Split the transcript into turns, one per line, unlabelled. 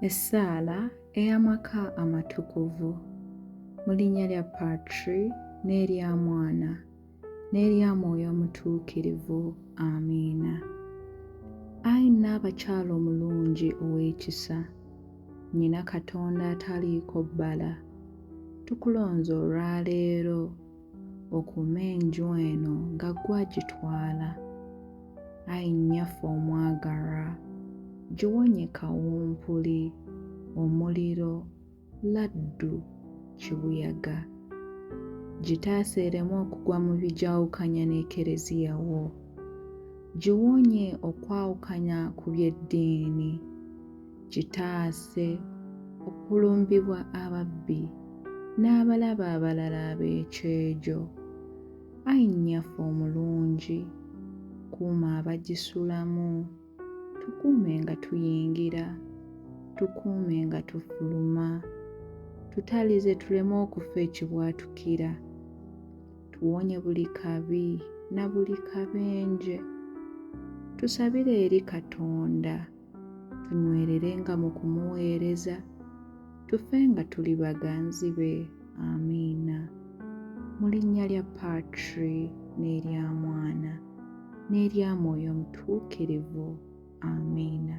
Essaala ey'amaka amatukuvu. Mu linnya lya Patri, n'erya Mwana, n'erya Mwoyo Mutuukirivu. Amiina. Ayi Nnaabakyala omulungi ow'ekisa, Nnyina Katonda ataliiko bbala, tukulonze olwaleero okuume enju eno nga ggwe agitwala. Ayi Nnyaffe omwagalwa, giwonye kawumpuli, omuliro, laddu, kibuyaga. Gitaase ereme okugwa mu bigyawukanya n'Ekereziya wo. Giwonye okwawukanya ku by'eddiini. Gitaase okulumbibwa ababbi n'abalabe abalala ab'ekyejo. Ayi Nnyaffe omulungi, kuuma abagisulamu, tukuume nga tuyingira, tukuume nga tufuluma, tutalize tuleme okufa ekibwatukira, tuwonye buli kabi na buli kabenje, tusabire eri Katonda. Tunywererenga mu kumuweereza, tufe nga tuli baganzi be. Amiina. Mu linnya lya Patri, n'erya Mwana, n'erya Mwoyo Mutuukirivu. Amiina.